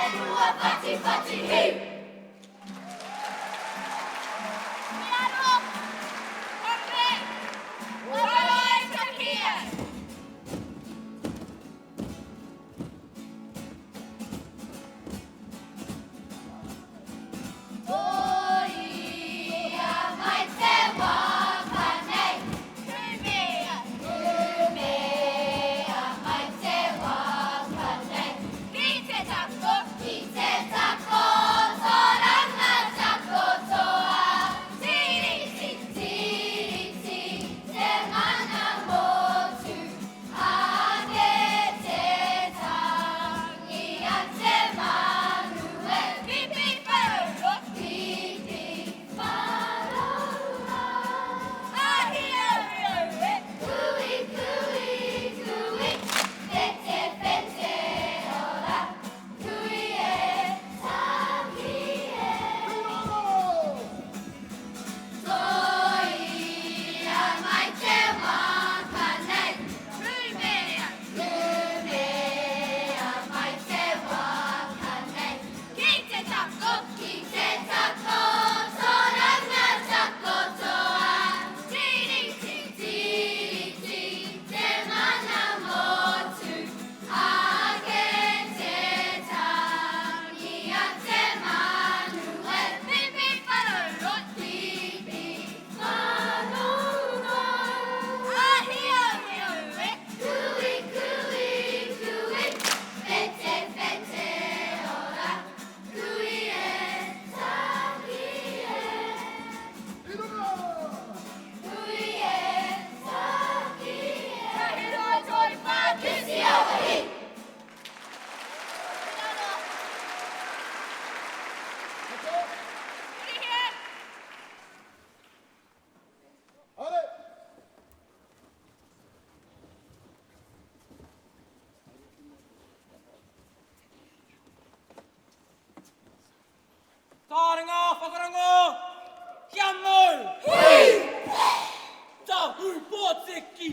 Whenua whatiwhati hi! Miaro! Hape! Warawai takia! Tōia mai te waka nei. Kumea. Kumea mai te waka nei. Ki te tako. Ki te takotoranga takotoa. Tiriti. Tiriti te mana motu. Ake te tangi a te manu e. Pipiwharauroa. Pipiwharauroa. Ahiahiau e. Kui, kui, kui, whete, whete ora. Kui e, taki e. Tōia mai te waka nei. Kumea. Kumea mai te waka nei. Ki te tako. Ki te takotoranga takotoa. Tiriti. Tiriti te mana motu. Ake te tangi a te manu e. Pipiwharauroa. Pipiwharauroa. Ahiahiau e. Kui, kui, kui, whete, whete ora. Kui e, taki e. Kui e, taki e. Ka hiroa toi whāki. Te awahi! Hurihia. Tāringa whakarongo, kia mau! Hui! Tahu pōtiki!